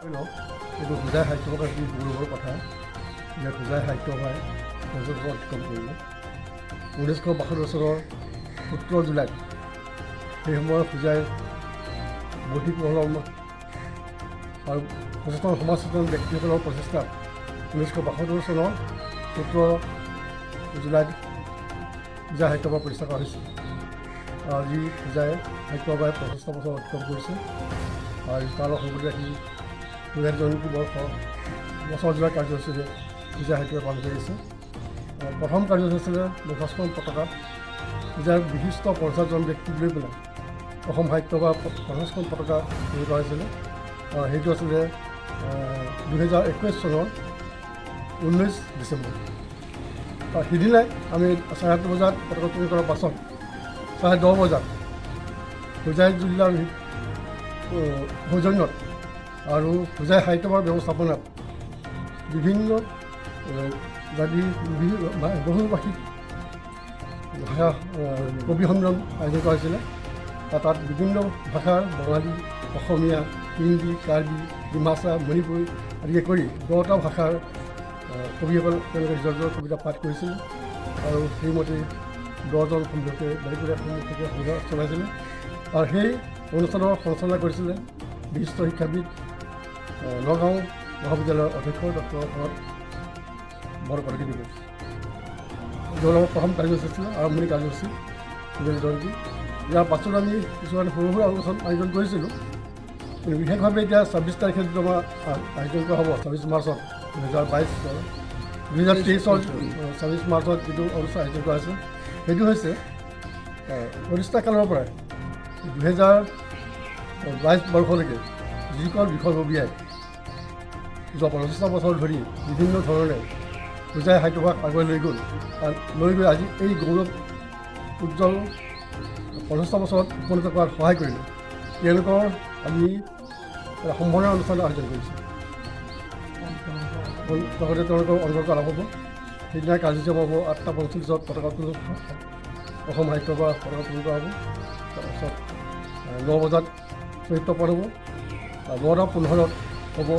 লওক, এইটো হোজাই সাহিত্য সভাৰ অতি গৌৰৱৰ কথা। ইয়াত হোজাই সাহিত্য সভাই 50 বছৰ অতিক্ৰম কৰিলে। 1972 চনৰ 17 জুলাইত সেই সময়ত হোজাই বৌদ্ধিক মহলৰ আৰু সচেতন, সমাজ সচেতন ব্যক্তিসকলৰ প্ৰচেষ্টাত 1972 চনৰ 17 জুলাইত হোজাই সাহিত্য সভা প্ৰতিষ্ঠা কৰা হৈছিল। আজি হোজাই সাহিত্য সভাই 50টা বছৰ অতিক্ৰম কৰিছে আৰু তাৰ সংগতি ৰাখি হোজাই জয়ন্তী বৰ্ষ বছৰজোৰা কাৰ্যসূচীৰে হোজাই সাহিত্য সভাই পালন কৰি আহিছে। প্ৰথম কাৰ্যসূচী আছিলে 50খন পতাকা। হোজাইৰ বিশিষ্ট 50জন ব্যক্তিক লৈ পেলাই অসম সাহিত্য সভা 50খন পতাকা তৈয়াৰ কৰা হৈছিলে। সেইটো আছিলে 2021 চনৰ 19 ডিচেম্বৰ। আৰু সিদিনাই আমি 8:30 বজাত পতাকা উত্তোলন কৰাৰ পাছত 10:30 বজাত হোজাই জিলাৰ সৌজন্যত আৰু হোজাই সাহিত্য সভাৰ ব্যৱস্থাপনাত বিভিন্ন জাতি, বহুভাষিক ভাষা কবি সন্মিলন আয়োজন কৰা হৈছিলে আৰু তাত বিভিন্ন ভাষাৰ বঙালী, অসমীয়া, হিন্দী, কাৰ্বি, ডিমাচা, মণিপুৰী আদিকে কৰি 10টা ভাষাৰ কবিসকল তেওঁলোকে নিজৰ নিজৰ কবিতা পাঠ কৰিছিলে আৰু সেইমতে 10জন সম্মুখে বেলেগ বেলেগ সন্মুখে সভা চলাইছিলে। আৰু সেই অনুষ্ঠানৰ সঞ্চালনা কৰিছিলে বিশিষ্ট শিক্ষাবিদ, নগাঁও মহাবিদ্যালয়ৰ অধ্যক্ষ ডক্টৰ শৰৎ বৰকটকীদেৱে। তেওঁলোকৰ প্ৰথম কাৰ্যসূচী আছিলে আৰম্ভণি কাৰ্যসূচী সোণালী জয়ন্তী। ইয়াৰ পাছত আমি কিছুমান সৰু সুৰা অনুষ্ঠান আয়োজন কৰিছিলোঁ, কিন্তু বিশেষভাৱে এতিয়া 26 তাৰিখে যিটো আমাৰ আয়োজন কৰা হ'ব, 26 মাৰ্চত 2022 চনৰ, 2023ৰ 26 মাৰ্চত যিটো অনুষ্ঠান আয়োজন কৰা হৈছে, সেইটো হৈছে প্ৰতিষ্ঠা কালৰ পৰাই 2022 বৰ্ষলৈকে যিসকল বিষয়ববীয়াই যোৱা 50টা বছৰ ধৰি বিভিন্ন ধৰণে হোজাই সাহিত্যসভাক আগুৱাই লৈ গ'ল আৰু লৈ গৈ আজি এই গৌৰৱ উজ্জ্বল 50টা বছৰত উপনীত কৰাত সহায় কৰিলে, তেওঁলোকৰ আমি এটা সম্বৰ্ধনা অনুষ্ঠান আয়োজন কৰিছোঁ। লগতে তেওঁলোকৰ অন্তৰ্গত আৰম্ভ হ'ব। সেইদিনা কাৰ্যসূচী হ'ব 8:45ত পতাকা উত্তোলন, অসম সাহিত্য সভা পতাকা উত্তোলন কৰা হ'ব। তাৰপাছত 9 বজাত চৰিত্ৰ পাঠ হ'ব আৰু 9:15ত হ'ব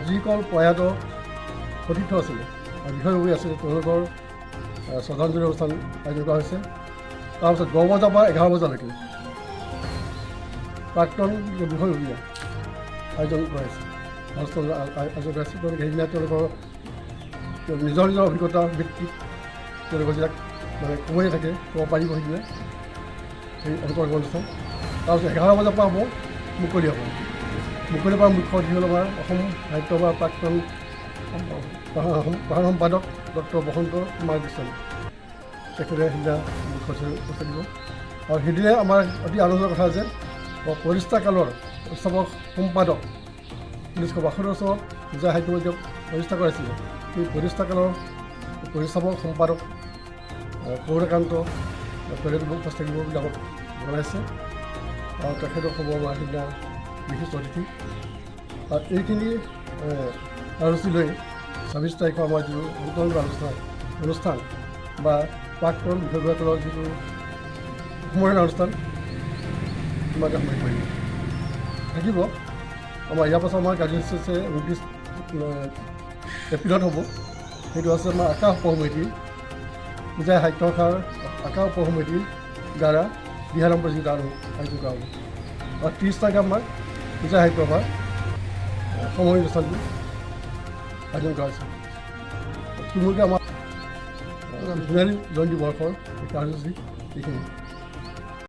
যিসকল প্ৰয়াত সতীৰ্থ আছিলে আৰু বিষয়ববীয়া আছিলে, তেওঁলোকৰ শ্ৰদ্ধাঞ্জলি অনুষ্ঠান আয়োজন কৰা হৈছে। তাৰপিছত 10 বজাৰ পৰা 11 বজালৈকে প্ৰাক্তন বিষয়ববীয়া আয়োজন কৰা হৈছে, অনুষ্ঠান আয়োজন কৰা হৈছে। তেওঁলোকে সেইদিনা তেওঁলোকৰ নিজৰ নিজৰ অভিজ্ঞতাৰ ভিত্তিত তেওঁলোকৰ যিবিলাক মানে ক'বই থাকে, ক'ব পাৰিব সেইদিনা সেই অন্তৰ্গত অনুষ্ঠান। তাৰপিছত 11 বজাৰ পৰা হ'ব মুকলি সভা। মুকলি সভাৰ মুখ্য অতিথি হ'ল আমাৰ অসম সাহিত্য সভাৰ প্ৰাক্তন প্ৰধান সম্পাদক ডক্টৰ বসন্ত কুমাৰ গোস্বামী। তেখেতে সেইদিনা মুখ্য অতিথি উপস্থিত থাকিব। আৰু সেইদিনাই আমাৰ অতি আনন্দৰ কথা যে প্ৰতিষ্ঠা কালৰ প্ৰতিষ্ঠাপক সম্পাদক, 1972 চনত হোজাই সাহিত্য সভা প্ৰতিষ্ঠা কৰাইছিলে, সেই প্ৰতিষ্ঠা কালৰ প্ৰতিষ্ঠাপক সম্পাদক কৰুণাকান্ত কলিয়াদেৱ উপস্থিত থাকিব বুলি আমাক জনাইছে আৰু তেখেতক হ'ব আমাৰ সেইদিনা বিশিষ্ট অতিথি। আৰু এইখিনি কাৰ্যসূচী লৈ 26 তাৰিখৰ আমাৰ যিটো অন্তৰংগ আলোচনা অনুষ্ঠান বা প্ৰাক্তন বিষয়ববীয়াসকলৰ যিটো সম্বৰ্ধনা অনুষ্ঠান ইমানতে সামৰি পৰিব থাকিব। আমাৰ ইয়াৰ পাছত আমাৰ কাৰ্যসূচী আছে 29 এপ্ৰিলত হ'ব। সেইটো আছে আমাৰ আকাশ উপসমিতি, হোজাই সাহিত্য শাখাৰ আকাশ উপসমিতিৰ দ্বাৰা দিহানাম প্ৰতিযোগিতা আয়োজন কৰা হ'ব। আৰু 30 তাৰিখে আমাৰ হোজাই সাহিত্য সভাৰ সামৰণি অনুষ্ঠানটো আয়োজন কৰা হৈছে। থুলমূলকৈ আমাৰ সোণালী জয়ন্তী বৰ্ষৰ এই কাৰ্যসূচী এইখিনি।